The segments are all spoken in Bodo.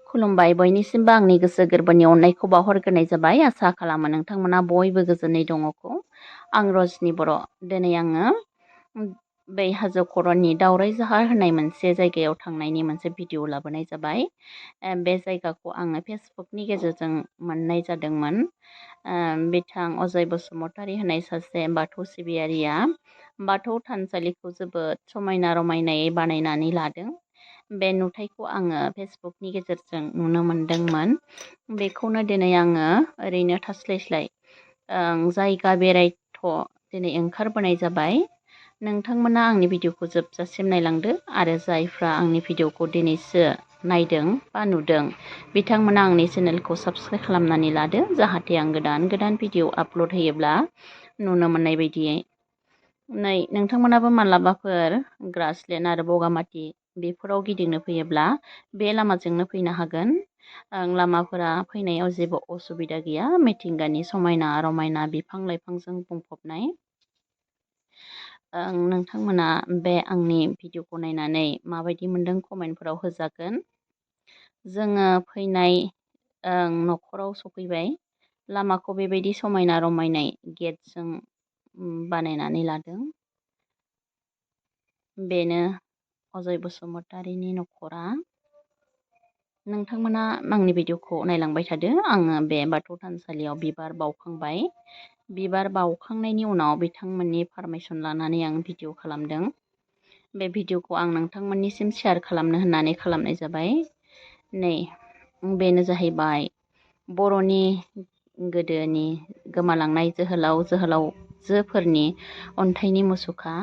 खुलुमबाय बयनिसिमबो आंनि गोसो गोरबोनि अननायखौ बावहरग्रोनाय जाबाय। आसा खालामो नोंथांमोना बयबो गोजोनै दङखौ। आं रजनि बर'। दिनै आङो बै हाजो खर'नि दावराइ जाहार होननाय मोनसे जायगायाव थांनायनि मोनसे भिडिअ लाबोनाय जाबाय। बे जायगाखौ आङो फेसबुकनि गेजेरजों मोननाय जादोंमोन। बिथां अजय बसुमतारी होननाय सासे बाथौ सिबियारिया बाथौ थानसालिखौ जोबोद समायना रमायनायै बानायनानै लादों। बे नुथायखौ आङो फेसबुकनि गेजेरजों नुनो मोनदोंमोन। बेखौनो दिनै आङो ओरैनो थास्लायस्लाय जायगा बेरायथ' दिनै ओंखारबोनाय जाबाय। नोंथांमोना आंनि भिडिअखौ जोबजासिम नायलांदो आरो जायफ्रा आंनि भिडिअखौ दिनैसो नायदों बा नुदों बिथांमोना आंनि चेनेलखौ साबस्क्राइब खालामनानै लादो, जाहाथे आं गोदान गोदान भिडिअ आपल'ड होयोब्ला नुनो मोननाय बायदियै। नै नोंथांमोनाबो मालाबाफोर ग्रासलेण्ड आरो बगामाथि बेफोराव गिदिंनो फैयोब्ला बे लामाजोंनो फैनो हागोन। लामाफोरा फैनायाव जेबो असुबिदा गैया। मिथिंगानि समायना रमायना बिफां लाइफांजों बुंफबनाय। नोंथांमोना बे आंनि भिडिअखौ नायनानै माबायदि मोनदों कमेन्टफोराव होजागोन। जोङो फैनाय न'खराव सफैबाय। लामाखौ बेबायदि समायना रमायनाय गेटजों बानायनानै लादों। बेनो अजय बसुमतारीनि न'खरा। नोंथांमोना आंनि भिडिअखौ नायलांबाय थादो। आङो बे बाथौ थानसालियाव बिबार बावखांबाय। बिबार बावखांनायनि उनाव बिथांमोननि पारमिसन लानानै आं भिडिअ खालामदों। बे भिडिअखौ आं नोंथांमोननिसिम शेयार खालामनो होननानै खालामनाय जाबाय। नै बेनो जाहैबाय बर'नि गोदोनि गोमालांनाय जोहोलाव जोहोलावजोफोरनि अन्थाइनि मुसुखा।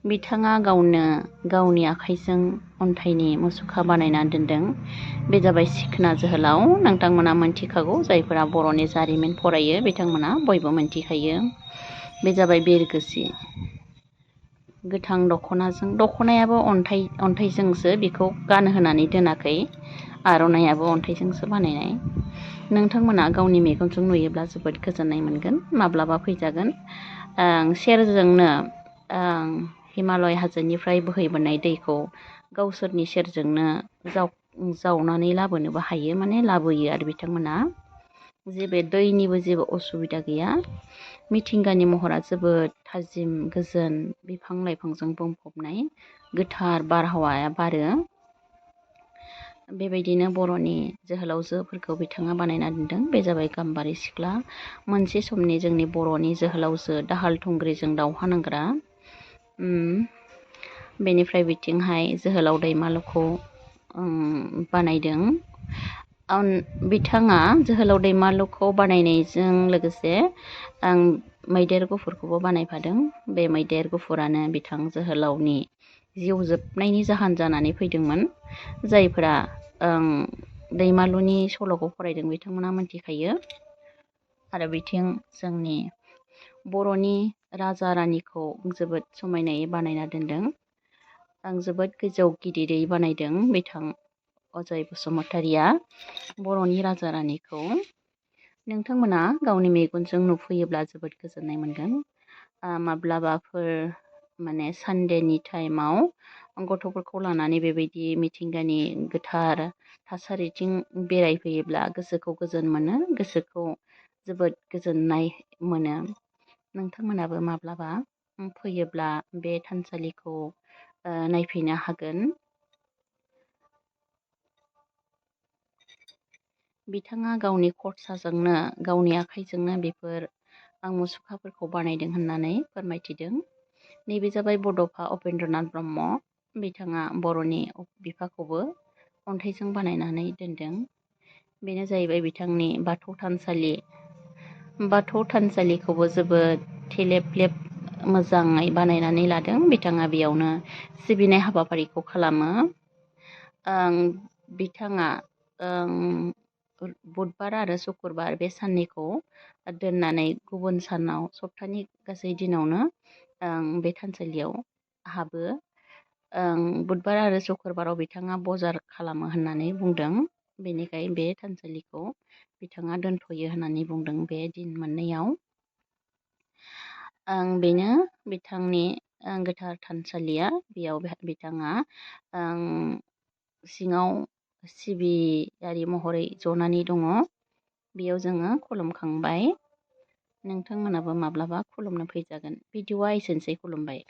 बिथाङा गावनो गावनि आखाइजों अन्थाइनि मुसुखा बानायना दोनदों। बे जाबाय सिखोना जोहोलाव। नोंथांमोना मोनथिखागौ, जायफोरा बर'नि जारिमिन फरायो बिथांमोना बयबो मोनथिखायो। बे जाबाय बिरगोसि। गोथां दख'नायाबो अन्थाइजोंसो, बेखौ गानहोनानै दोनाखै। आर'नाइयाबो अन्थाइजोंसो बानायनाय। नोंथांमोना गावनि मेगनजों नुयोब्ला जोबोद गोजोननाय मोनगोन। माब्लाबा फैजागोन। सेरजोंनो हिमालय हाजोनिफ्राय बोहैबोनाय दैखौ गावसोरनि सेरजोंनो जावनानै लाबोनोबो हायो, माने लाबोयो आरो बिथांमोना। जेबो दैनिबो जेबो असुबिदा गैया। मिथिंगानि महरा जोबोद थाजिम गोजोन, बिफां लाइफांजों बुंफबनाय, गोथार बारहावाया बारो। बेबायदिनो बर'नि जोहोलावजोफोरखौ बिथाङा बानायना दोनदों। बे जाबाय गाम्बारि सिख्ला, मोनसे समनि जोंनि बर'नि जोहोलावजो, दाहाल थुंग्रिजों दावहा नांग्रा। बेनिफ्राय बिथिंहाय जोहोलाव दैमालुखौ बानायदों। बिथाङा जोहोलाव दैमालुखौ बानायनायजों लोगोसे मैदेर गुफुरखौबो बानायफादों। बे मैदेर गुफुरानो बिथां जोहोलावनि जिउ जोबनायनि जाहोन जानानै फैदोंमोन। जायफोरा दैमालुनि सल'खौ फरायदों बिथांमोना मोनथिखायो। आरो बिथिं जोंनि बर'नि राजा रानिखौ जोबोद समायनायै बानायना दोनदों। आं जोबोद गोजौ गिदिरै बानायदों बिथां अजय बसुमतारीया बर'नि राजा रानिखौ। नोंथांमोना गावनि मेगनजों नुफैयोब्ला जोबोद गोजोननाय मोनगोन। माब्लाबाफोर माने सानदेनि टाइमाव गथ'फोरखौ लानानै बेबायदि मिथिंगानि गोथार थासारिथिं बेरायफैयोब्ला गोसोखौ गोजोन मोनो, गोसोखौ जोबोद गोजोननाय मोनो। नोंथांमोनाबो माब्लाबा फैयोब्ला बे थानसालिखौ नायफैनो हागोन। बिथाङा गावनि खरसाजोंनो गावनि आखाइजोंनो बेफोर मुसुखाफोरखौ बानायदों होननानै फोरमायथिदों। नैबे जाबाय बड'फा उपेन्द्रनाथ ब्रह्म। बिथाङा बर'नि बिफाखौबो अन्थाइजों बानायनानै दोनदों। बेनो जाहैबाय बिथांनि बाथौ थानसालि। बाथौ थानसालिखौबो जोबोद थेलेब लेब मोजाङै बानायनानै लादों। बिथाङा बेयावनो सिबिनाय हाबाफारिखौ खालामो। बिथाङा बुधबार आरो शुक्रबार बे साननैखौ दोननानै गुबुन सानाव सप्तानि गासै दिनावनो बे थानसालियाव हाबो। बुधबार आरो शुक्रबाराव बिथाङा बजार खालामो होननानै बुंदों। बेनिखाय बे थानसालिखौ बिथाङा दोनथ'यो होननानै बुंदों बे दिन मोननैयाव। बेनो बिथांनि गोथार थानसालिया। बेयाव बिथाङा सिङाव सिबियारि महरै जनानै दङ। बेयाव जोङो खुलुमखांबाय। नोंथांमोनाबो माब्लाबा खुलुमनो फैजागोन। भिडिअ'आ एसेनोसै, खुलुमबाय।